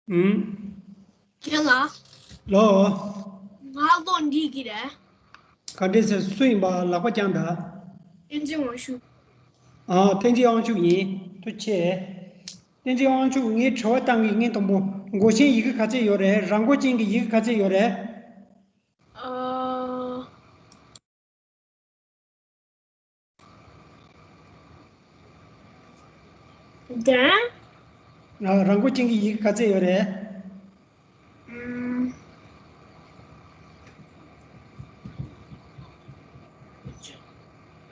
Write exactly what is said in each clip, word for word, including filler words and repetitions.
ཨུམ། རྒན་ལགས། ལོ། ང་ལོ་འདི་གི་རེད། ག་འདྲས་ཟེར། སུ་ཡིན་པ། ལག་པ་བརྐྱངས་དང་། བསྟན་འཛིན་དབང་ཕྱུག་ཨ། བསྟན་འཛིན་དབང་ཕྱུག་ཡིན། ཐུགས་རྗེ་ཆེ། བསྟན་འཛིན་དབང་ཕྱུག་ངས་དྲི་བ་བཏང་གི། ངས་དང་པོ། མགོ་ཆེན་ཡི་གེ་ག་ཚད་ཡོད་རེད། རྭ་མགོ་ཅན་གྱི་ཡི་གེ་ག་ཚད་ཡོད་རེད། ཨ། བདུན། ཨ། རྭ་མགོ་ཅན་གྱི་ཡི་གེ་ག་ཚད་ཡོད་རེད། ཨུམ།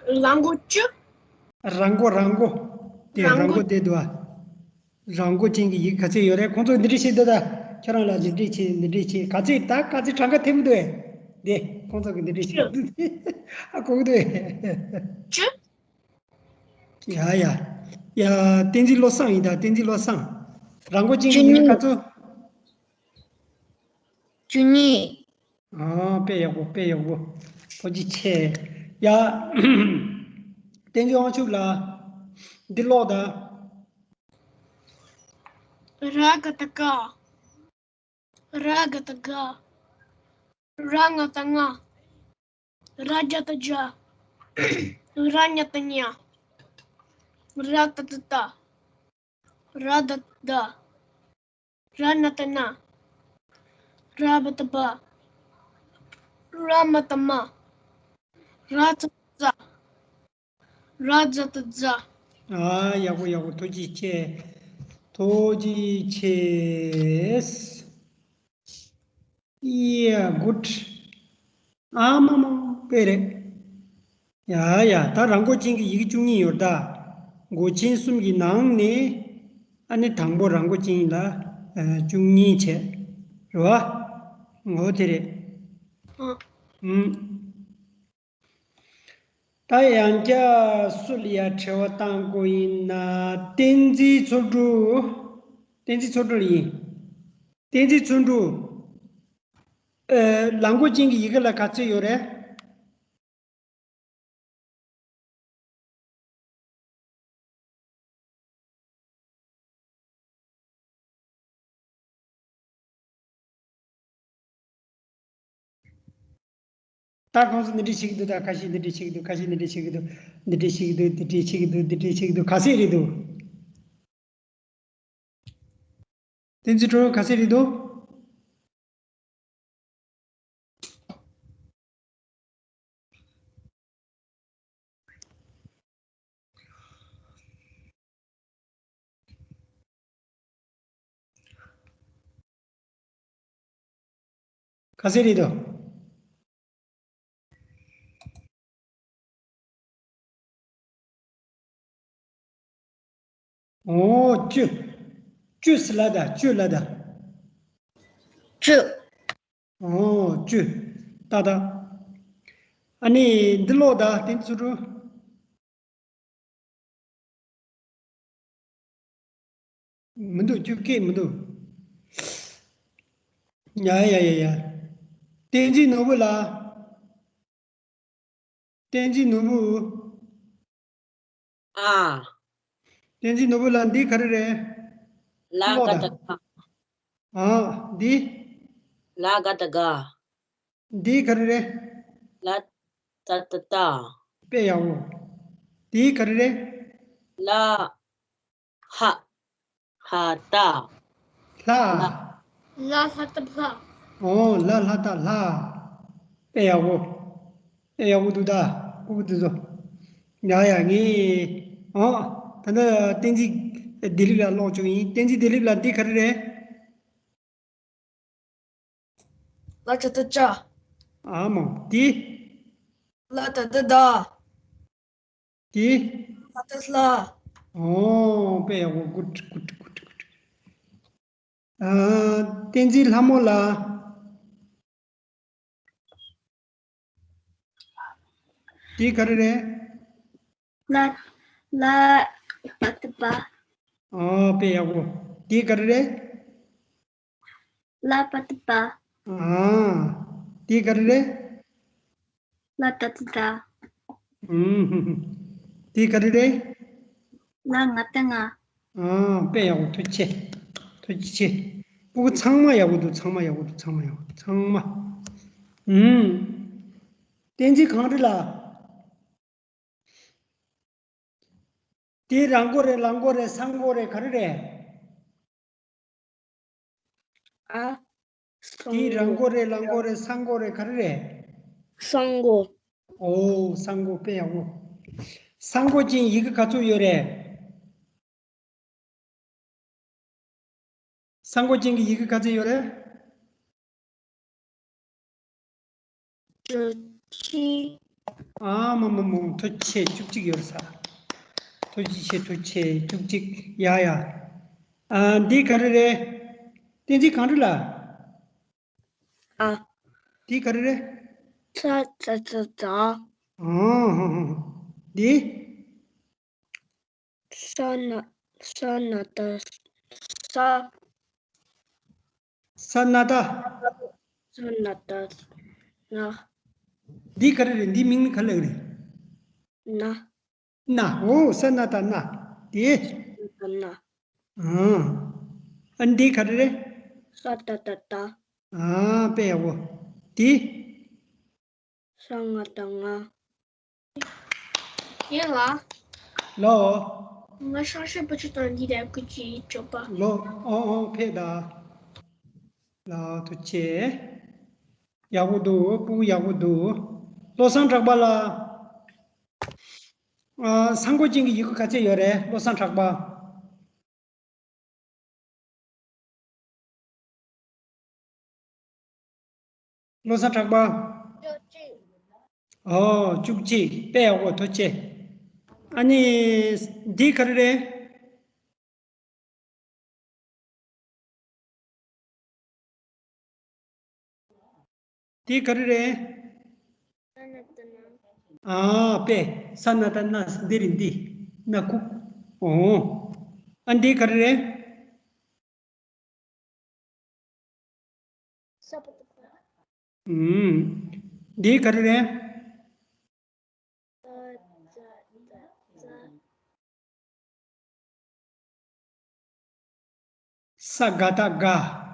རྭ་མགོ་བཅུ། རྭ་མགོ། རྭ་མགོ་དེ། རྭ་མགོ། རྭ་མགོ་དེ་འདུག་ཨ། རྭ་མགོ་ཅན་གྱི་ཡི་གེ་ག་ཚད་ཡོད་རེད། ཁོང་ཚོ་འདི་འདྲ་བྱེད་འདུག་ད། ཁྱོད་རང་ལ་འདི་འདྲ་བྱེད། འདི་འདྲ་བྱེད། ག་ཚད་ད། ག་ཚད་གྲངས་ཀ་ཐེབས་འདུག་ཨེ། འདི་ཁོང་ཚོ་གི་འདི་འདྲ་བྱེད་འདུག་ཨ། གོ་གི་འདུག་ཨེ། བཅུ། ཡ་ཡ། ཡ། བསྟན་འཛིན་བློ་བཟང་ཡིན་ད། བསྟན་འཛིན་བློ་བཟང་། རྭ་མགོ་ཅན་གྱི་ཡི་གེ་ག་ཚོད། བཅུ་གཉིས། ཨ། དཔེ་ཡག་པོ། དཔེ་ཡག་པོ། ཐུགས་རྗེ་ཆེ། ཡ། བསྟན་འཛིན་དབང་ཕྱུག་ལགས། འདི་ཀློག་དང་། ར་ག་བཏགས་རྒ། ར་ག་བཏགས་རྒ། ར་ང་བཏགས་རྔ། ར་ཇ་བཏགས་རྗ། ར་ཉ་བཏགས་རྙ། ར་ཏ་བཏགས་རྟ། ར་ད་བཏགས་རྡ། ར་ན་བཏགས་རྣ། ར་བ་བཏགས་རྦ། ར་མ་བཏགས་རྨ། ར་ཛ་བཏགས་རྫ། ར་ཛ་བཏགས་རྫ། ཨ། ཡག་པོ་ཡག་པོ། ཐུགས་རྗེ་ཆེ། ཐུགས་རྗེ་ཆེ། Yeah, good. ཨ་མ་མ། དཔེ་རེད། ཡ་ཡ། ད་རྭ་མགོ་ཅན་གྱི་ཡི་གེ་བཅུ་གཉིས་ཡོད་ད། མགོ་ཆེན་གསུམ་གྱི་ནང་ནས། ཨ་ནི་དང་པོ་རྭ་མགོ་ཅན་ལ། ཨ། བཅུ་གཉིས་བྱས། རེད་བ། འོ་དེ་རེད། ཨ། ཨུམ། ད་ཡང་བསྐྱར་སུ་ལ་ཡ་དྲི་བ་བཏང་དགོས་ཡིན་ན། བསྟན་འཛིན་ཚོ་སྒྲུབ། བསྟན་འཛིན་ཚོ་སྒྲུབ་ཡིན། བསྟན་འཛིན་ཚོ་སྒྲུབ། ཨ། རྭ་མགོ་ཅན་གྱི་ཡི་གེ་ལ་ག་ཚོད་ཡོད་རེད། ད་ཁོང་ཚོ་འདི་འདྲ་བྱེད་ཀྱི་འདུག་ད་ཁ་ཤས་འདི་འདྲ་བྱེད་ཀྱི་འདུག་ཁ་ཤས་འདི་འདྲ་བྱེད་ཀྱི་འདུག་འདི་འདྲ་བྱེད་ཀྱི་འདུག་འདི་འདྲ་བྱེད་ཀྱི་འདུག་འདི་འདྲ་བྱེད་ཀྱི་འདུག་ག་ཚད་རེད་འདུག་བསྟན་འཛིན་ཁྲོན་ག་ཚད་རེད་འདུག་ག་ཚད་རེད་འདུག་ཨོ། བཅུ། བཅུ་ཟེར་ལབ་དང་། བཅུ་ལབ་དང་། བཅུ། ཨོ། བཅུ། ཏག་ཏག་ཨ་ནི་འདི་ཀློག་དང་། བསྟན་འཛིན་ཚོ་སྒྲུབ། མི་འདུག་བཅུ་སྐད་མི་འདུག་ཡ་ཡ་ཡ་ཡ། བསྟན་འཛིན་ནོར་བུ་ལགས། བསྟན་འཛིན་ནོར་བུ། ཨ། བསྟན་འཛིན་ནོར་བུ་ལགས། འདི་ག་རེ་རེད། ལ་ཀློག་ག་དང་། བཏགས་ལྷ། ཨ། འདི། ལ་ག་བཏགས་ལྒ། འདི་ག་རེ་རེད། ལ་ཏ་བཏགས་ལྟ། དཔེ་ཡག་པོ། འདི་ག་རེ་རེད། ལ། ཧ། ཧ་ཏ། ལྷ། ལ། ལ་ལྷ་བཏགས་ལྷ། ཨོ། ལ་ལྷ་བཏགས་ལྷ། དཔེ་ཡག་པོ། དཔེ་ཡག་པོ་འདུག་ད། ལྐུགས་པ་འདི་ཚོ། ཡ་ཡ། ངས། ཨོ། ད་ལྟ་བསྟན་འཛིན་བདེ་ལེགས་ལགས་ཀློག་བཅུག་ཡིན། བསྟན་འཛིན་བདེ་ལེགས་ལགས། འདི་ག་རེ་རེད། ལ་ཇ་བཏགས་ལྕ། ཨ་མ། འདི། ལ་ཏ་བཏགས་ལྡ། འདི། ལ་བཏགས་ལྷ། ཨོ། དཔེ་ཡག་པོ། གུཌ་གུཌ་གུཌ་གུཌ། ཨ། བསྟན་འཛིན་ལྷ་མོ་ལགས། འདི་ག་རེ་རེད། ལ། ལ་བཏགས་ལྦ། ཨོ། དཔེ་ཡག་པོ། འདི་ག་རེ་རེད། ལ་བཏགས་ལྦ། ཨ། འདི་ག་རེ་རེད། ལ་བཏགས་ལྡ། ཨུམ། འདི་ག་རེ་རེད། ལ་ང་བཏགས་ལྔ། ཨ། དཔེ་ཡག་པོ། ཐུགས་རྗེ་ཆེ། ཐུགས་རྗེ་ཆེ། ཕྲུ་གུ་ཚང་མ་ཡག་པོ་འདུག་ཚང་མ་ཡག་པོ་འདུག་ཚང་མ་ཡག་པོ་འདུག་ཚང་མ། ཨུམ། བསྟན་འཛིན་གངས་རི་ལགས། དེ་རང་མགོ་རེད། ལག་མགོ་རེད། ས་མགོ་རེད། ག་རེ་རེད། ཨ། དེ་རང་མགོ་རེད། ལག་མགོ་རེད། ས་མགོ་རེད། ག་རེ་རེད། ས་མགོ། ཨོ། ས་མགོ་དཔེ་ཡག་པོ། ས་མགོ་ཅན་ཡི་གེ་ག་ཚོད་ཡོད་རེད། ས་མགོ་ཅན་གྱི་ཡི་གེ་ག་ཚོད་ཡོད་རེད། བཅུ་གཅིག་ཨ་མ་མ་མ། ཐུགས་རྗེ་ཆེ། བཅུ་གཅིག་ཡོད་རེད་ས། ཐུགས་རྗེ་ཆེ། ཐུགས་རྗེ་ཆེ། བཅུ་གཅིག་ཡ་ཡ། ཨ། འདི་ག་རེ་རེད། བསྟན་འཛིན་གངས་རི་ལགས། ཨ། འདི་ག་རེ་རེད། ཙ་ཙ་ཙ་ཙ། ཨ་ཧ་ཧ། འདི། ས་ན་ས་ན་ད་ས། ས་ན་ད། ས་ན་ད་ན། འདི་ག་རེ་རེད། འདི་མིང་ནི་ག་ལབ་རེད། ན། ན། ཨོ། ས་ན་ད་ན། དེ། ན་ད་ན། ཨང་། ཨ། འདི་ག་རེ་རེད། ས་ད་ད་ད། ཨ། དཔེ་ཡག་པོ། དེ། ས་ང་ད་ང་། ཡིན་ལ། ལོ། ང་ཧྲང་ཧྲེ་པ་ཆུ་དང་འདི་དང་ཀུ་ཅི་ཅོ་པ། ལོ། ཨོ་ཨོ། ཕེབས་ད། ལ། ཐུགས་རྗེ་ཆེ། ཡག་པོ་འདུག་ཕྲུ་གུ་ཡག་པོ་འདུག་བློ་བཟང་གྲགས་པ་ལགས། ཨ། ས་མགོ་ཅན་གྱི་ཡི་གེ་ག་ཚོད་ཡོད་རེད། བློ་བཟང་གྲགས་པ། བློ་བཟང་གྲགས་པ། ཨོ། བཅུ་གཅིག་དཔེ་ཡག་པོ། ཐུགས་རྗེ་ཆེ། ཨ་ནི། འདི་ག་རེ་རེད། འདི་ག་རེ་རེད། ཨ། དཔེ། ས་ན་ད་ན། འདི་རེད། འདི། སྣ་ཁུག་ཨོ། ཨ། འདི་ག་རེ་རེད། ཨུམ། འདི་ག་རེ་རེད། ས་ག་བཏགས་སྒ།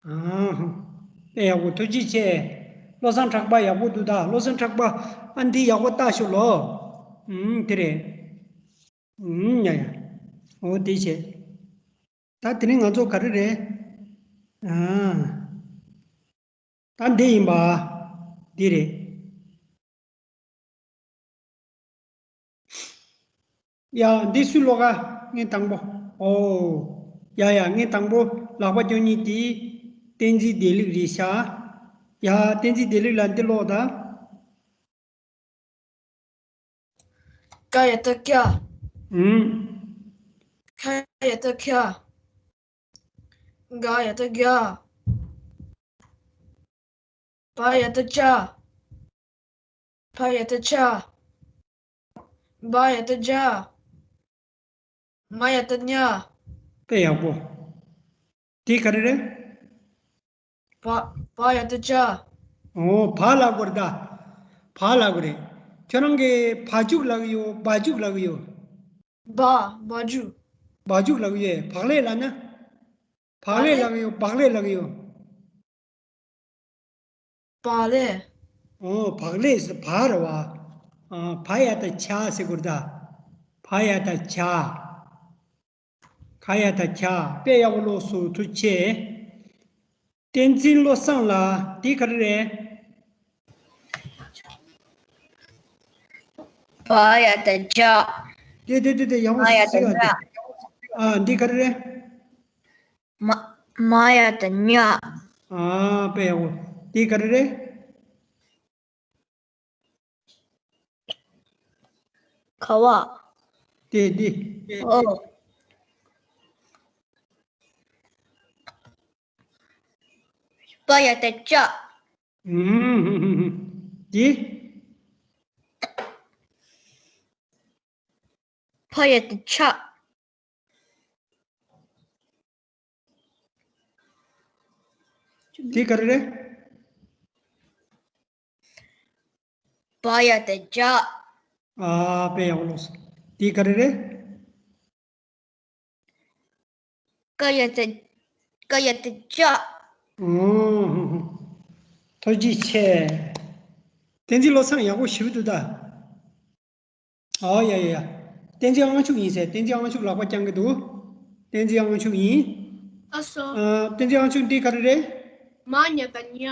ཨ། དཔེ་ཡག་པོ། ཐུགས་རྗེ་ཆེ། བློ་བཟང་གྲགས་པ་ཡག་པོ་འདུག་ད་བློ་བཟང་གྲགས་པ། ཨ། འདི་ཡག་པོ་བལྟས་ཤོག་ལོ། ཨུམ། དེ་རེད། ཨུམ། ཡ་ཡ། འོ། དེ་བྱས། ད་དེ་རིང་ང་ཚོ་ག་རེ་རེད། ཨ། ད་འདི་ཡིན་པ། འདི་རེད། ཡ། འདི་སུས་ཀློག་ག་སྔོན་དང་པོ། ཨོ། ཡ་ཡ། སྔོན་དང་པོ་ལག་པ་བརྐྱངས་མཁན་དེ་བསྟན་འཛིན་བདེ་ལེགས་རེད་ཤག་ཡ། བསྟན་འཛིན་བདེ་ལེགས་ལགས། འདི་ཀློག་ད། ཀ་ཡ་བཏགས་ཀྱ། ཨུམ། ཁ་ཡ་བཏགས་ཁྱ། ག་ཡ་བཏགས་གྱ། བ་ཡ་བཏགས་བྱ། བ་ཡ་བཏགས་བྱ། བ་ཡ་བཏགས་བྱ། མ་ཡ་བཏགས་མྱ། དཔེ་ཡག་པོ། དེ་ག་རེ་རེད། བ། བ་ཡ་བཏགས་བྱ། ཨོ། བ་ལབ་དགོས་རེད་ད། བ་ལབ་དགོས་རེད། ཁྱོད་རང་གིས་བ་ཕྱུགས་ལབ་ཀྱི་ཡོད། བ་ཕྱུགས་ལབ་ཀྱི་ཡོད། བ། བ་ཕྱུགས། བ་ཕྱུགས་ལབ་ཀྱི་ཡོད། བག་ལེབ་ལབ་ན། བག་ལེབ་ལབ་ཀྱི་ཡོད། བག་ལེབ་ལབ་ཀྱི་ཡོད། བག་ལེབ། ཨོ། བག་ལེབ་ཟེར་བ་རེད་བ། ཨ། བ་ཡ་བཏགས་བྱ་ཟེར་དགོས་རེད་ད། བ་ཡ་བཏགས་བྱ། ག་ཡ་བཏགས་གྱ། དཔེ་ཡག་པོ་ཀློག་སོང་། ཐུགས་རྗེ་ཆེ། བསྟན་འཛིན་བློ་བཟང་ལགས། འདི་ག་རེ་རེད། བ་ཡ་བཏགས་བྱ། དེ་དེ་དེ་དེ་ཡག་པོ་བ་ཡ་བཏགས་ཟེར་བ་དེ། བྱ། ཨ། འདི་ག་རེ་རེད། མ། མ་ཡ་བཏགས་མྱ། ཨ། དཔེ་ཡག་པོ། འདི་ག་རེ་རེད། ཁ་བ། དེ་དེ། ཨོ། པ་ཡ་བཏགས་པྱ། ཨུམ། དེ། ཕ་ཡ་བཏགས་ཕྱ། དེ་ག་རེ་རེད། བ་ཡ་བཏགས་བྱ། ཨ། དཔེ་ཡག་པོ་ཀློག་སོང་། དེ་ག་རེ་རེད། ཀ་ཡ་བཏགས་ཀ་ཡ་བཏགས་ཀྱ། ཨོ། ཐུགས་རྗེ་ཆེ། བསྟན་འཛིན་བློ་བཟང་ཡག་པོ་ཞེ་པོ་འདུག་ད། ཨོ་ཡ་ཡ་ཡ། བསྟན་འཛིན་དབང་ཕྱུག་ཡིན་ཟེར། བསྟན་འཛིན་དབང་ཕྱུག་ལག་པ་བརྐྱང་གི་འདུག་བསྟན་འཛིན་དབང་ཕྱུག་ཡིན། ཨ་སོ། ཨ། བསྟན་འཛིན་དབང་ཕྱུག་འདི་ག་རེ་རེད། མ་ཡ་བཏགས་མྱ།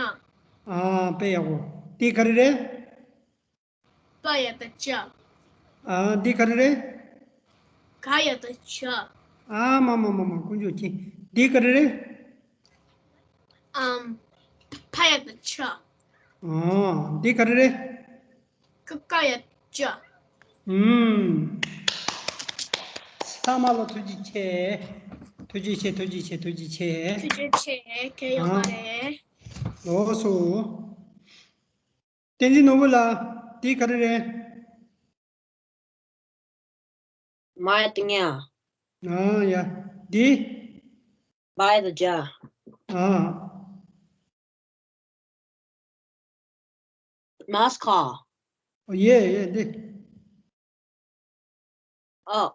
ཨ། དཔེ་ཡག་པོ། འདི་ག་རེ་རེད། པ་ཡ་བཏགས་པྱ། ཨ། འདི་ག་རེ་རེད། ག་ཡ་བཏགས་ཀྱ། ཨ་མ་མ་མ་མ། དཀོན་མཆོག་མཁྱེན། འདི་ག་རེ་རེད། ཨམ། ཕ་ཡ་བཏགས་ཕྱ། ཨ། འདི་ག་རེ་རེད། ཀ་ཀ་ཡ་བཏགས་ཀྱ། ཨུམ། ཚང་མ་ལ་ཐུགས་རྗེ་ཆེ། ཐུགས་རྗེ་ཆེ། ཐུགས་རྗེ་ཆེ། ཐུགས་རྗེ་ཆེ། ཐུགས་རྗེ་ཆེ། གལ་ཡོད་མ་རེད། ལགས་སོ། བསྟན་འཛིན་ནོར་བུ་ལགས། འདི་ག་རེ་རེད། མ་ཡ་བཏགས་མྱ། ཨ་ཡ། འདི། བ་ཡ་བཏགས་བྱ། ཨ། མཱ་སི་ཀ། ཨོ་ཡ་ཡ། འདི། ཨ།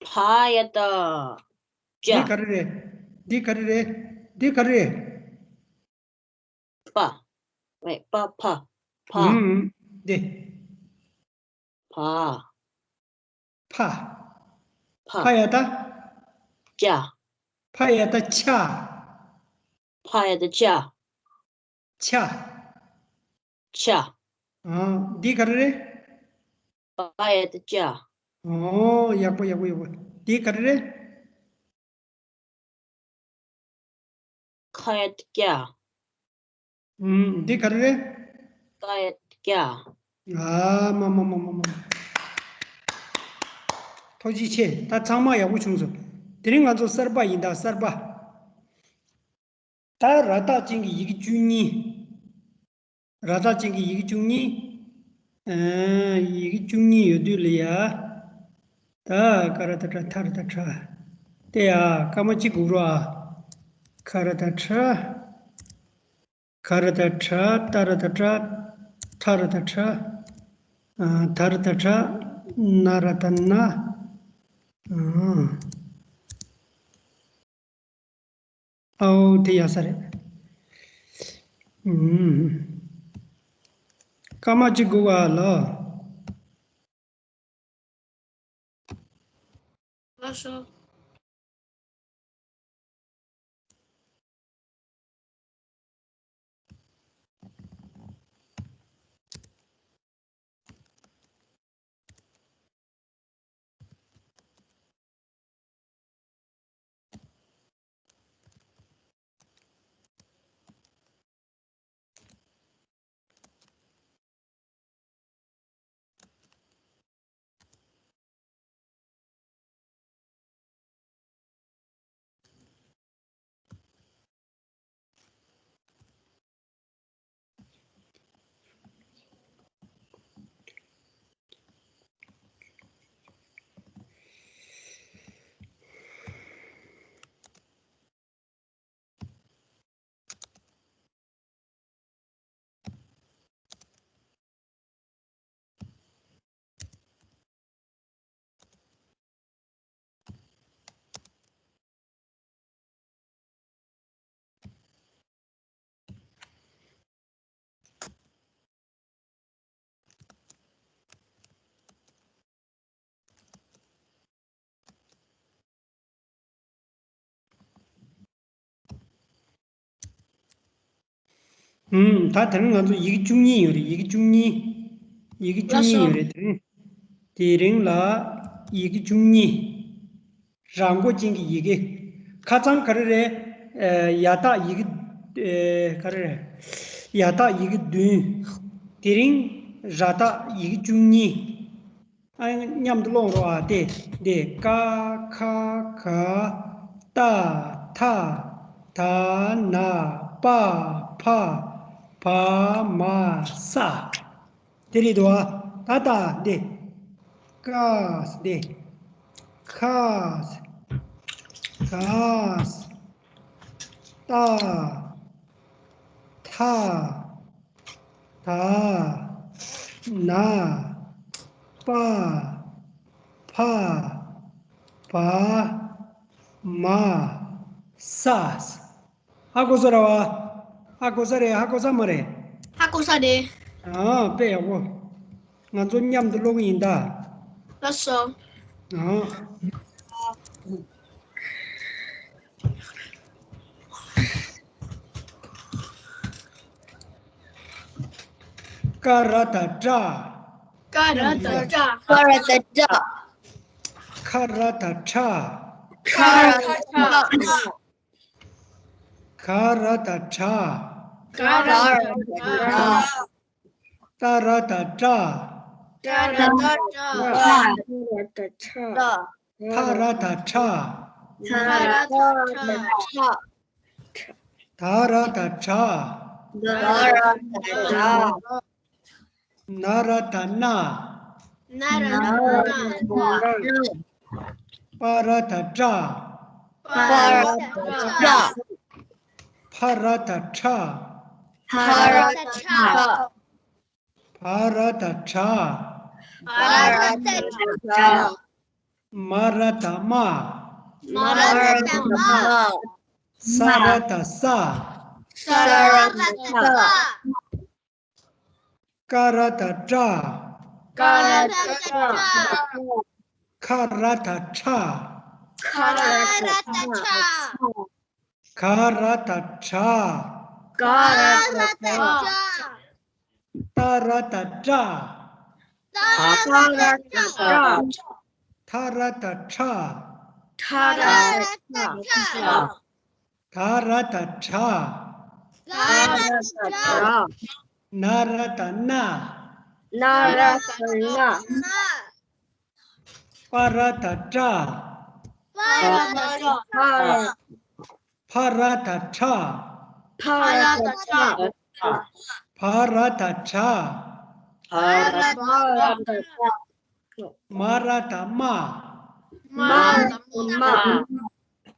ཕ་ཡ་བཏགས་བྱ། འདི་ག་རེ་རེད། འདི་ག་རེ་རེད། འདི་ག་རེ་རེད། པ། ཨེ། པ་ཕ། ཕ། ཨུམ། འདི། ཕ། ཕ། ཕ། ཕ་ཡ་བཏགས། བྱ། ཕ་ཡ་བཏགས་ཕྱ། ཕ་ཡ་བཏགས་ཕྱ། ཕྱ། ཕྱ། ཨ། འདི་ག་རེ་རེད། པ་ཡ་བཏགས་པྱ། ཨོ། ཡག་པོ་ཡག་པོ་ཡག་པོ། འདི་ག་རེ་རེད། ཁ་ཡ་བཏགས་ཁྱ། ཨུམ། འདི་ག་རེ་རེད། ཀ་ཡ་བཏགས་ཀྱ། ཨ་མ་མ་མ་མ་མ། ཐུགས་རྗེ་ཆེ། ད་ཚང་མ་ཡག་པོ་བྱུང་སོང་། དེ་རིང་ང་ཚོ་གསར་པ་ཡིན་ད། གསར་པ། ད་ར་བཏགས་ཅན་གྱི་ཡི་གེ་བཅུ་གཉིས། ར་བཏགས་ཅན་གྱི་ཡི་གེ་བཅུ་གཉིས། ཨ། ཡི་གེ་བཅུ་གཉིས་ཡོད་དུས་ལ་ཡ། ད་ཀ་ར་བཏགས་ཀྲ། ཐ་ར་བཏགས་ཐྲ། དེ་ཡ་སྐར་མ་གཅིག་སྒུག་རོགས་ཨ། ཁ་ར་བཏགས་ཁྲ། ག་ར་བཏགས་གྲ། ཏ་ར་བཏགས་ཏྲ། ཐ་ར་བཏགས་ཐྲ། ཨ། ད་ར་བཏགས་དྲ། ན་ར་བཏགས་ན། ཨ། ཨའོ། དེ་ཡག་ས་རེད། ཨུམ། སྐར་མ་གཅིག་སྒུག་པ་ལ། ལགས་སོ། ཨུམ། ད་དེ་རིང་ང་ཚོ་ཡི་གེ་བཅུ་གཉིས་ཡོད་རེད། ཡི་གེ་བཅུ་གཉིས། ཡི་གེ་བཅུ་གཉིས་ཡོད་རེད། དེ་རིང་དེ་རིང་ལ་ཡི་གེ་བཅུ་གཉིས། ར་མགོ་ཅན་གྱི་ཡི་གེ། ཁ་སང་ག་རེ་རེད། ཨ། ཡ་བཏགས་ཡི་གེ། ཨ། ག་རེ་རེད། ཡ་བཏགས་ཡི་གེ་བདུན། དེ་རིང་ར་བཏགས་ཡི་གེ་བཅུ་གཉིས། ཨ། མཉམ་དུ་ཀློག་རོགས་ཨ། དེ་དེ། ཀ་ཁ་ག། ཏ་ཐ། ད་ན། པ་ཕ། བ་མ་ས། དེ་རེད་འདུག་ཨ། ད་ད་འདི། ཀ་ས་འདི། ཁ་ས། ག་ས། ཏ་ཐ། ད་ན། པ་ཕ། བ་མ། ས། ཧ་གོ་ས་རེད་བ། ཧ་གོ་ས་རེད། ཧ་གོ་ས་མ་རེད། ཧ་གོ་ས་རེད། ཨ། དཔེ་ཡག་པོ། ང་ཚོ་མཉམ་དུ་ཀློག་གི་ཡིན་ད། ལགས་སོ། ཨ། ཀ་ར་བཏགས་ཀྲ། ཀ་ར་བཏགས་ཀྲ། ཀ་ར་བཏགས་ཀྲ། ཁ་ར་བཏགས་ཁྲ། ཁ་ར་བཏགས་ཁྲ། ག་ར་བཏགས་གྲ། ག་ར་བཏགས་གྲ། ཏ་ར་བཏགས་ཏྲ། ཏ་ར་བཏགས་ཏྲ། ཏ་ར་བཏགས་ཏྲ། ཐ་ར་བཏགས་ཐྲ། ཐ་ར་བཏགས་ཐྲ། ད་ར་བཏགས་དྲ། ད་ར་བཏགས་དྲ། ན་ར་བཏགས་ན། ན་ར་བཏགས་ན། པ་ར་བཏགས་པྲ། པ་ར་བཏགས་པྲ། ཕ་ར་བཏགས་ཕྲ། ཕ་ར་བཏགས་ཕྲ། བ་ར་བཏགས་བྲ། བ་ར་བཏགས་བྲ། མ་ར་བཏགས་མ། མ་ར་བཏགས་མ། ས་ར་བཏགས་སྲ། ས་ར་བཏགས་སྲ། ཀ་ར་བཏགས་ཀྲ། ཀ་ར་བཏགས་ཀྲ། ཁ་ར་བཏགས་ཁྲ། ཁ་ར་བཏགས་ཁྲ། ག་ར་བཏགས་གྲ། ག་ར་བཏགས་གྲ། ཏ་ར་བཏགས་ཏྲ། ཏ་ར་བཏགས་ཏྲ། ཐ་ར་བཏགས་ཐྲ། ཐ་ར་བཏགས་ཐྲ། ད་ར་བཏགས་དྲ། ད་ར་བཏགས་དྲ། ན་ར་བཏགས་ན། ན་ར་བཏགས་ན། པ་ར་བཏགས་པྲ། པ་ར་བཏགས་པྲ། ཕ་ར་བཏགས་ཕྲ། ཕ་ར་བཏགས་ཕྲ། བ་ར་བཏགས་བྲ། བ་ར་བཏགས་བྲ། མ་ར་བཏགས་མ། མ་ར་བཏགས་མ།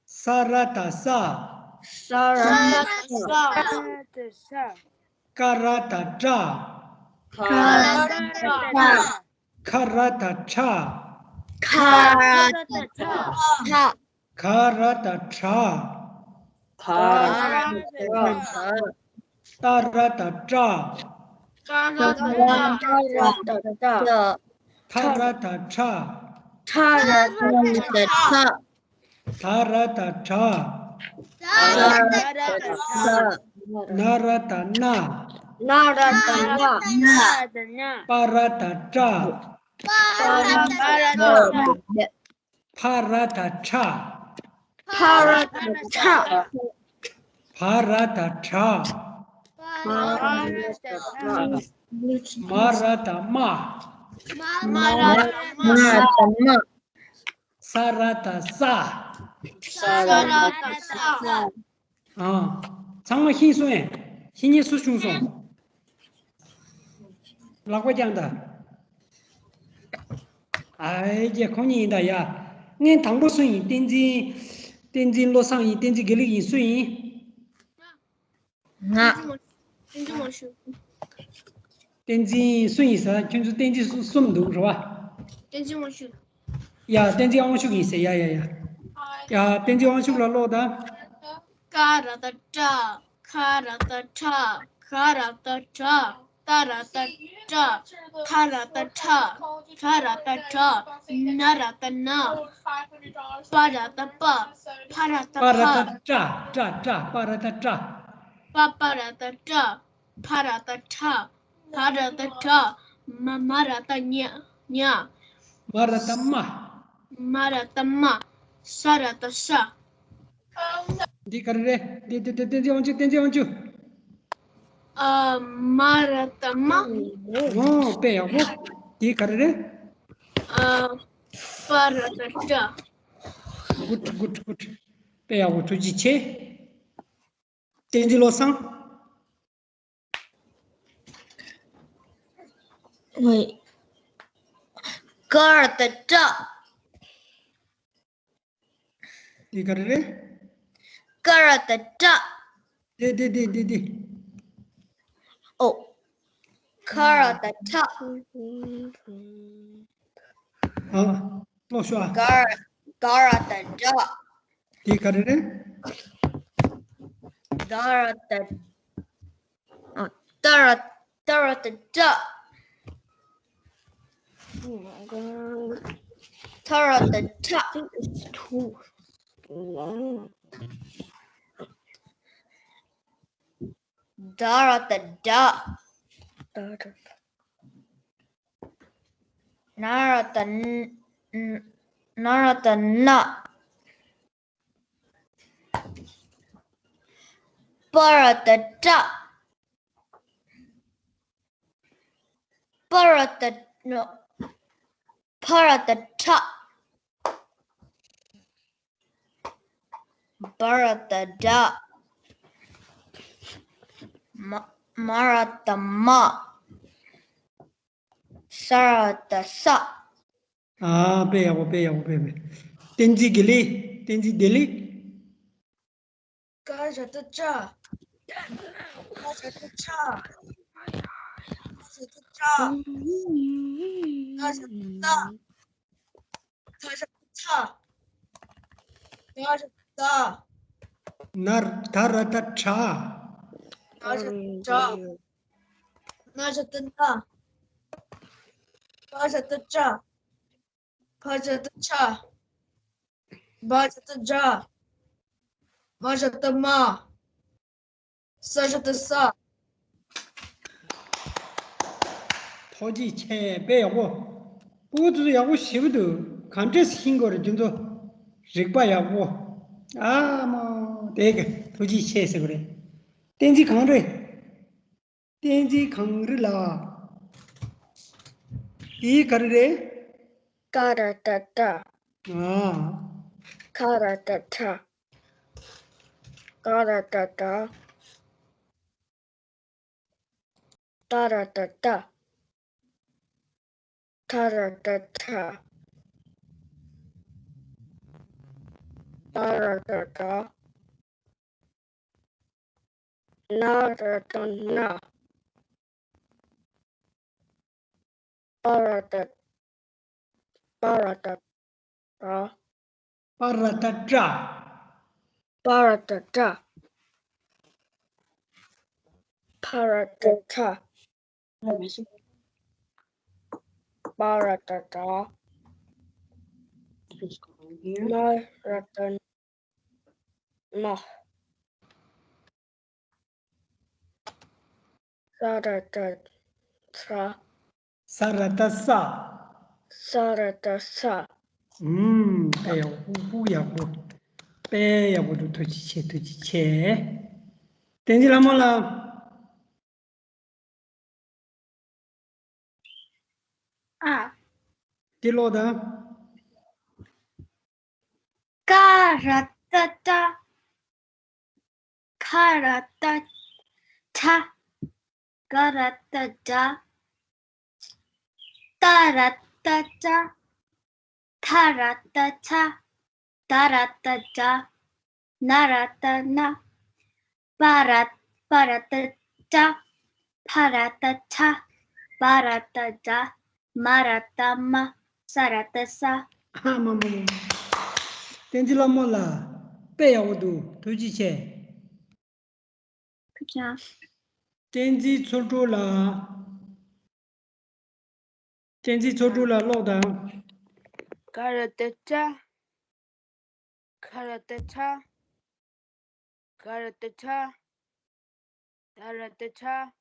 ས་ར་བཏགས་སྲ། ས་ར་བཏགས་སྲ། ཀ་ར་བཏགས་ཀྲ། ཀ་ར་བཏགས་ཀྲ། ཁ་ར་བཏགས་ཁྲ། ཁ་ར་བཏགས་ཁྲ། ག་ར་བཏགས་གྲ། ག་ར་བཏགས་གྲ། ཏ་ར་བཏགས་ཏྲ། ཏ་ར་བཏགས་ཏྲ། ཐ་ར་བཏགས་ཐྲ། ཐ་ར་བཏགས་ཐྲ། ད་ར་བཏགས་དྲ། ད་ར་བཏགས་དྲ། ན་ར་བཏགས་ན། ན་ར་བཏགས་ན། པ་ར་བཏགས་པྲ། པ་ར་བཏགས་པྲ། ཕ་ར་བཏགས་ཕྲ། ཕ་ར་བཏགས་ཕྲ། བ་ར་བཏགས་བྲ། བ་ར་བཏགས་བྲ། མ་ར་བཏགས་མ། མ་ར་བཏགས་མ། མ་ར་བཏགས་མ། ས་ར་བཏགས་སྲ། ས་ར་བཏགས་སྲ། ཨ། ཚང་མ་ཤེས་སོང་ངས། ཤེས་མཁན་སུ་བྱུང་སོང་། ལག་པ་བརྐྱངས་དང་། ཨའི་ཀྱེ། ཁོང་གཉིས་ཡིན་ད་ཡ། སྔོན་དང་པོ་སུ་ཡིན། བསྟན་འཛིན། བསྟན་འཛིན་བློ་བཟང་ཡིན། བསྟན་འཛིན་དགེ་ལེགས་ཡིན། སུ་ཡིན། ང་། བསྟན་འཛིན་དབང་ཕྱུག། བསྟན་འཛིན་སུ་ཡིན་ཟེར། ཁྱོད་ཚོ་བསྟན་འཛིན་སུ་གསུམ་འདུག་རེད་བ། བསྟན་འཛིན་དབང་ཕྱུག། ཡ། བསྟན་འཛིན་དབང་ཕྱུག་ཡིན་ཟེར། ཡ་ཡ་ཡ། ཡ། བསྟན་འཛིན་དབང་ཕྱུག་ལ་ཀློག་དང་། ཀ་ར་བཏགས་ཀྲ། ཁ་ར་བཏགས་ཁྲ། ག་ར་བཏགས་གྲ། ཏ་ར་བཏགས་ཏྲ། ཐ་ར་བཏགས་ཐྲ། ད་ར་བཏགས་དྲ། ན་ར་བཏགས་ན། པ་ར་བཏགས་པྲ། ཕ་ར་བཏགས་པྲ། པ་ར་བཏགས་པྲ། པྲ་པྲ། པ་ར་བཏགས་པྲ། པ་པ་ར་བཏགས་པྲ། ཕ་ར་བཏགས་ཕྲ། བ་ར་བཏགས་བྲ། མ་མ་ར་བཏགས་མ། མ་མ་ར་བཏགས་མ། མ་ར་བཏགས་མ། ས་ར་བཏགས་སྲ། འདི་ག་རེ་རེད། འདི་འདི་འདི་བསྟན་འཛིན་དབང་ཕྱུག། བསྟན་འཛིན་དབང་ཕྱུག། ཨ། མ་ར་བཏགས་མ། ཨོ། དཔེ་ཡག་པོ། འདི་ག་རེ་རེད། ཨ། པ་ར་བཏགས་པྲ། གུཌ་གུཌ་གུཌ། དཔེ་ཡག་པོ། ཐུགས་རྗེ་ཆེ། བསྟན་འཛིན་བློ་བཟང་། ཝེ། ཀ་ར་བཏགས་ཀྲ། འདི་ག་རེ་རེད། ཀ་ར་བཏགས་ཀྲ། འདི་འདི་འདི་འདི་འདི། ཨོ། ཁ་ར་བཏགས་ཁྲ། ཨ། ཀློག་ཤོག་ཨ། ག་ར་ག་ར་བཏགས་གྲ། འདི་ག་རེ་རེད། ད་ར་ཏ། ཨ། ཏ་ར། ཏ་ར་ཏ་ཏྲ། ཏ་ར་ཏ་ཏྲ། ད་ར་ཏ་ཏྲ། ན་ར་ཏ་ན། ན་ར་ཏ་ན། པ་ར་ཏ་པྲ། པ་ར་ཏ། ཕ་ར་ཏ་ཕྲ། བ་ར་ཏ་བྲ། མ། མ་ར་ཏ་མྲ། ས་ར་ཏ་སྲ། ཨ། དཔེ་ཡག་པོ། དཔེ་ཡག་པོ། དཔེ་དཔེ། བསྟན་འཛིན་དགེ་ལེགས། བསྟན་འཛིན་བདེ་ལེགས། ཀ་ར་ཏ་ཀྲ། ཀ་ར་ཏ་ཀྲ། ཀ་ར་ཏ་ཀྲ། ཏ་ར་ཏ་ཏྲ། ཏ་ར་ཏ་ཏྲ། ཏ་ར་ཏ། ན། ད་ར་ཏ་དྲ། ད་ར་ཏ་དྲ། ན་ར་ཏ་ན། པ་ར་ཏ་པྲ། ཕ་ར་ཏ་ཕྲ། བ་ར་ཏ་བྲ། མ་ར་ཏ་མྲ། ས་ར་ཏ་སྲ། ཐུགས་རྗེ་ཆེ། དཔེ་ཡག་པོ། སྤུ་གུ་ཚོ་ཡག་པོ་ཞེ་པོ་འདུག་ག་འདྲས་ཤེས་དགོས་རེད། ཁྱོད་ཚོ་རིག་པ་ཡག་པོ། ཨ་མ། དེ་ག་ཐུགས་རྗེ་ཆེ་ཟེར་དགོས་རེད། བསྟན་འཛིན་གངས་རི། བསྟན་འཛིན་གངས་རི་ལགས། འདི་ག་རེ་རེད། ཀ་ར་ཏ་ཀྲ། ཨ། ཁ་ར་ཏ་ཁྲ། ག་ར་ཏ་གྲ། ཏ་ར་ཏ་ཏྲ། ཐ་ར་ཏ་ཐྲ། ན་ར་ཏ་ན། ན་ར་ཏ་ན། པ་ར་ཏ། པ་ར་ཏ་པྲ། པ་ར་ཏ་པྲ། པ་ར་ཏ་པྲ། ཕ་ར་ཏ་ཕྲ། པ་ར་ཏ་པྲ། མ་ར་ཏ་མྲ། ས་ར་ཏ་སྲ། ས་ར་ཏ་སྲ། ས་ར་ཏ་སྲ། ཨུམ། དཔེ་ཡག་པོ། སྤུ་གུ་ཡག་པོ། དཔེ་ཡག་པོ་འདུག་ཐུགས་རྗེ་ཆེ། ཐུགས་རྗེ་ཆེ། བསྟན་འཛིན་ལྷ་མོ་ལགས། ཨ། འདི་ཀློག་དང་། ཀ་ར་ཏ་ཀྲ། ཁ་ར་ཏ་ཁྲ། ག་ར་ཏ་གྲ། ཏ་ར་ཏ་ཏྲ། ཐ་ར་ཏ་ཐྲ། ད་ར་ཏ་དྲ། ན་ར་ཏ་ན། པ་ར། པ་ར་ཏ་པྲ། ཕ་ར་ཏ་ཕྲ། བ་ར་ཏ་བྲ། མ་ར་ཏ་མྲ། ས་ར་ཏ་སྲ། ཨ་མ་མ་མ། བསྟན་འཛིན་ལྷ་མོ་ལགས། དཔེ་ཡག་པོ་འདུག་ཐུགས་རྗེ་ཆེ། ཐུགས་རྗེ་ཆེ། བསྟན་འཛིན་ཚོགས་དྲུག་ལགས། བསྟན་འཛིན་ཚོགས་དྲུག་ལགས་ཀློག་དང་། ག་ར་ཏ་ཀྲ། ཁ་ར་ཏ་ཁྲ། ག་ར་ཏ་ཁྲ། ད་ར་ཏ་དྲ།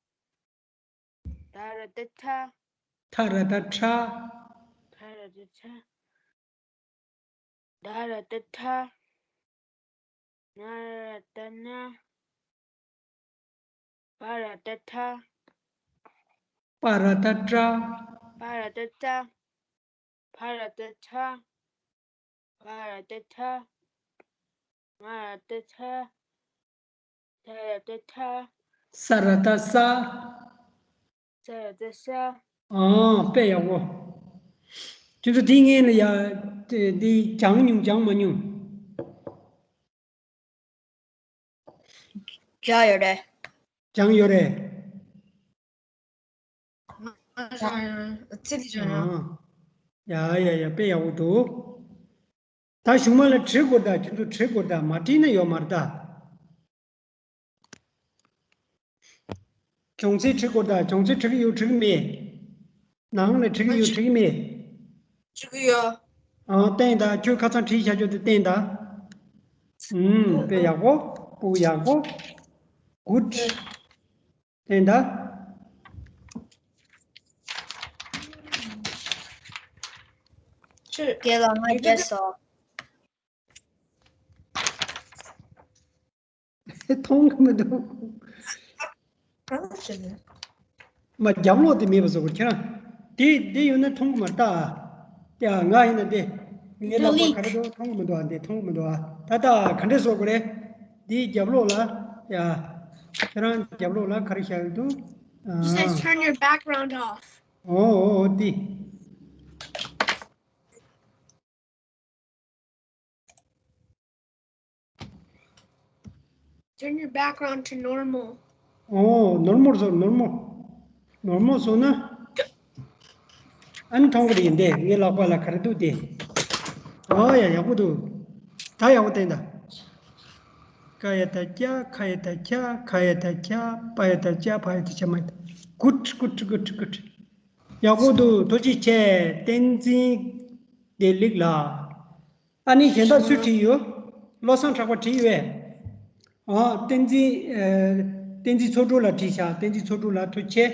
ད་ར་ཏ་དྲ། ཐ་ར་ཏ་ཐྲ། ཐ་ར་ཏ་ཐྲ། ད་ར་ཏ་དྲ། ན་ར་ཏ་ན། བ་ར་ཏ་བྲ། པ་ར་ཏ་པྲ། པ་ར་ཏ་པྲ། ཕ་ར་ཏ་ཕྲ། བ་ར་ཏ་ཕྲ། མ་ར་ཏ་མྲ། ད་ར་ཏ་དྲ། ས་ར་ཏ་སྲ། ས་ར་ཏ་སྲ། ཨང་། དཔེ་ཡག་པོ། ཁྱོད་ཚོ་འདི་ངས་ལ་ཡ། འདི་སྦྱངས་མྱོང་། སྦྱངས་མ་མྱོང་། སྦྱངས་ཡོད་རེད། སྦྱངས་ཡོད་རེད། ཨང་། ཡ་ཡ་ཡ། དཔེ་ཡག་པོ་འདུག་ད་གཞུག་མ་ལ་བྲི་དགོས་ད། ཁྱོད་ཚོ་བྲི་དགོས་ད། མ་བྲིས་ན་ཡོད་མ་རེད་ད། བྱུང་ཚུལ་བྲི་དགོས་ད། བྱུང་ཚུལ་བྲི་གི་ཡོད་བྲི་གི་མེད། ནང་ལ་བྲི་གི་ཡོད་བྲི་གི་མེད། བྲི་གི་ཡོད། ཨང་བསྟན་ད། ཁྱོད་ཁ་སང་བྲིས་བཞག་རྒྱུ་དེ་བསྟན་ད། ཨུམ་དཔེ་ཡག་པོ། སྤུ་ཡག་པོ། Good. བསྟན་ད། རྒན་ལགས་ང་རྒྱལ་སོང་། མཐོང་གི་མི་འདུག་ག་རེ་བྱས་ནས། མ་རྒྱབ་ལོགས་དེ་མེད་པ་བཟོ་དགོས་ཁྱེད་རང་། དེ་དེ་ཡོད་ན་མཐོང་གི་མ་རེད་ད། ཡ་ང་ཡིན་ན་དེ། ངའི་ལག་པ་ག་རེ་འདུག་མཐོང་གི་མི་འདུག་ཨ་འདི་མཐོང་གི་མི་འདུག་ཨ། ད་ད་ག་འདྲས་བཟོ་དགོས་རེད། དེའི་རྒྱབ་ལོགས་ལ། ཡ། ཁྱེད་རང་རྒྱབ་ལོགས་ལ་ག་རེ་བཞག་ཡོད་འདུག It says turn your background off. ཨོ་ཨོ་དེ། Turn your background to normal. ཨོ་normal་བཟོ་normal། normal་བཟོ་ན། ཨ་ནི་མཐོང་གི་རེད་འདི་ངའི་ལག་པ་ལ་ག་རེ་འདུག་དེ། ཨོ་ཡ་ཡག་པོ་འདུག་ད་ཡག་པོ་བསྟན་ད། ཀ་ཡ་བཏགས་ཀྱ་ཁ་ཡ་བཏགས་ཁྱ་ག་ཡ་བཏགས་གྱ་པ་ཡ་བཏགས་ཀྱ་བ་ཡ་བཏགས་བྱ་མ་ཡ་བཏགས། Good good good good། ཡག་པོ་འདུག་ཐུགས་རྗེ་ཆེ། བསྟན་འཛིན་བདེ་ལེགས་ལགས། ཨ་ནི་གཞན་དག་སུས་བྲིས་ཡོད། བློ་བཟང་གྲགས་པ་བྲིས་ཡོད་པས། ཨ་བསྟན་འཛིན། ཨ་བསྟན་འཛིན་ཚོགས་དྲུག་ལགས་བྲིས་ཤག་བསྟན་འཛིན་ཚོགས་དྲུག་ལགས་ཐུགས་རྗེ་ཆེ།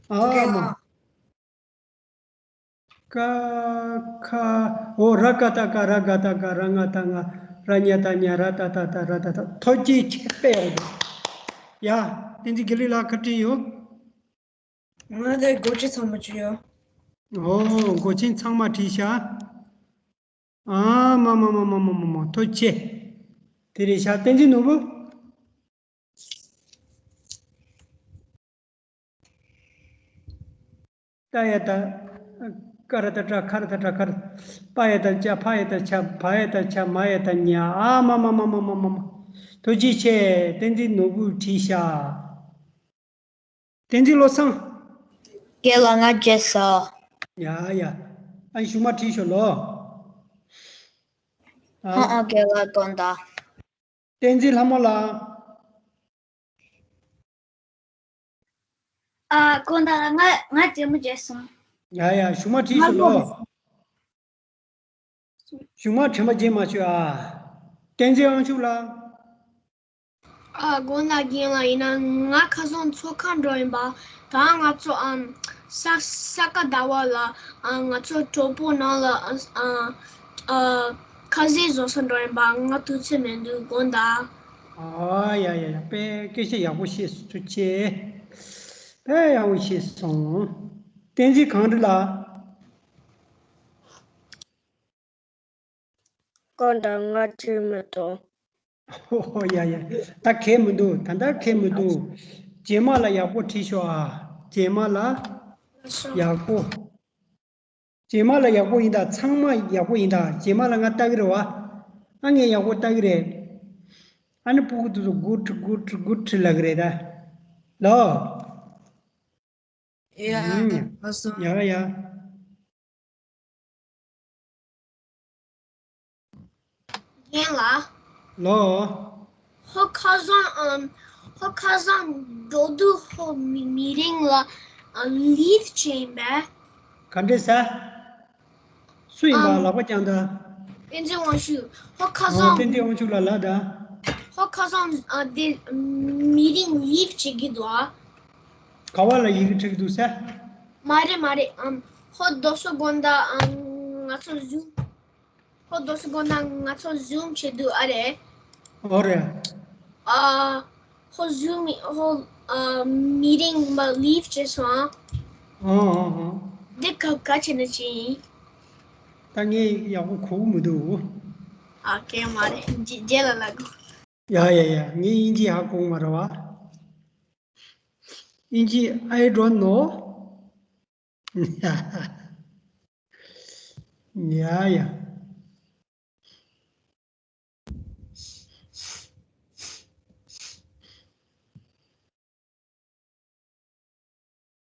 ཨ་མ། ཀ་ཁ། ཨོ་ར་ཀ་བཏགས་ཀ་ར་ག་བཏགས་ག་ར་ང་བཏགས་ང་ར་ཉ་བཏགས་ཉ་ར་ཏ་བཏགས་ཏ་ར་ཏ་བཏགས། ཐུགས་རྗེ་ཆེ་དཔེ་ཡག་པོ་འདུག་ཡ། བསྟན་འཛིན་དགེ་ལེགས་ལགས་ག་བྲིས་ཡོད། ང་དེ་སྒོ་ཕྱི་ཚང་མ་བྲིས་ཡོད། ཨོ་སྒོ་ཕྱི་ཚང་མ་བྲིས་ཤག་ཨ་མ་མ་མ། ཐུགས་རྗེ་ཆེ། དེ་རེད་ཤག་བསྟན་འཛིན་ནོར་བུ། ཏ་ཡ་བཏགས། ཀ་ར་བཏགས་ཀྲ་ཁ་ར་བཏགས་ཀྲ་ཀར། པ་ཡ་བཏགས་པྱ་ཕ་ཡ་བཏགས་ཕྱ་བ་ཡ་བཏགས་བྱ་མ་ཡ་བཏགས་མྱ། ཨ་མ་མ་མ། ཐུགས་རྗེ་ཆེ། བསྟན་འཛིན་ནོར་བུས་བྲིས་ཤག་བསྟན་འཛིན་བློ་བཟང་། རྒན་ལགས་ང་བརྗེད་སོང་། ཡ་ཡ། ཨ་གཞུག་མ་བྲིས་ཤོག་ལོ། ཨ་ཨ་རྒན་ལགས་དགོངས་དག་བསྟན་འཛིན་ལྷ་མོ་ལགས། ཨ་དགོངས་དག་ང་ང་རྗེད་མོ་བརྗེད་སོང་། ཡ་ཡ་གཞུག་མ་བྲིས་ཤོག་ལོ། ང་ལོ། གཞུག་མ་དྲན་པ་བརྗེད་མ་བཅུག་ཨ། བསྟན་འཛིན་དབང་ཕྱུག་ལགས། ཨ་དགོངས་དག་རྒན་ལགས། ཡིན་ན་ང་ཁ་སང་ཚོགས་ཁང་འགྲོ་ཡིན་པ། ད་ང་ཚོ་ཨམ་ས་ས་ག་ཟླ་བ་ལ་ཨ་ང་ཚོ་གྲོགས་པོ་ནང་ལ་ཨ་ཨ་ཁ་ཟས་བཟོ་ས་འགྲོ་ཡིན་པ། ང་དུས་ཚོད་མི་འདུག་དགོངས་དག་ཨ་ཡ་ཡ་ཡ། དཔེ་སྐད་ཆ་ཡག་པོ་བཤད་སོང་། ཐུགས་རྗེ་ཆེ། དཔེ་ཡག་པོ་བཤད་སོང་། བསྟན་འཛིན་གངས་རི་ལགས། དགོངས་དག་ང་བྲིས་མི་འདུག་ཨོ་ཡ་ཡ། ད་གལ་མི་འདུག་ད་ལྟ་གལ་མི་འདུག་རྗེས་མ་ལ་ཡག་པོ་བྲིས་ཤོག་ཨ། རྗེས་མ་ལ་ཡག་པོ། རྗེས་མ་ལ་ཡག་པོ་ཡིན་ད། ཚང་མ་ཡག་པོ་ཡིན་ད། རྗེས་མ་ལ་ང་ལྟ་གི་རེད་བ། ཨ་ངས་ཡག་པོ་ལྟ་གི་རེད། ཨ་ནི་སྤུ་གུ་དེ་ཚོ་good good good ལབ་གི་རེད་ད། ལོ། ཡ་ཨུམ། ལགས་སོ། ཡ་ཡ། རྒན་ལགས། ལོ། ཧོ་ཁ་སང་ཨམ། ཧོ་ཁ་སང་འགྲོ་དུས་ཧོ་མི་མི་རིང་ལ་ཨ་leave བྱས་ཡིན་པས། ག་འདྲས་ཟེར། སུ་ཡིན་པ་ཨམ། ལག་པ་བརྐྱངས་ད། བསྟན་འཛིན་དབང་ཕྱུག་ཧོ་ཁ་ཨོ་སང་། བསྟན་འཛིན་དབང་ཕྱུག་ལགས་ལགས་ད། ཧོ་ཁ་སང་ཨ་དེ་མི་རིང་leave བྱེད་ཀྱི་འདུག་ཨ། ག་བ་ལ་ཡི་གེ་འབྲི་གི་འདུག་ཟེར། མ་རེད་མ་རེད་ཨམ། ཧོ་རྡོ་སོ་དགོན་ད་ཨམ། ང་ཚོ་Zoom། ཧོ་རྡོ་སོ་དགོན་ད་ང་ཚོ་Zoom བྱེད་དུས་ཨ་རེད། ཨོ་རེད། ཨ། ཧོ་Zoom ཧོ་ཨ་མི་རིང་མ་leave བྱས་སོང་ཨ། ཨོ་ཨོ་ཨོ། འདི་ག་ག་བྱས་ན་ཅི་ཡིན། ད་ངས་ཡག་པོ་གོ་གི་མི་འདུག་ཨ་ཀེ་མ་རེད། རྗེས་རྗེས་ལ་ལབ་དགོས། ཡ་ཡ་ཡ། ངས་དབྱིན་ཇི་ཧ་གོ་གི་མ་རེད་བ། དབྱིན་ཇི། I don't know. ཡ་ཡ།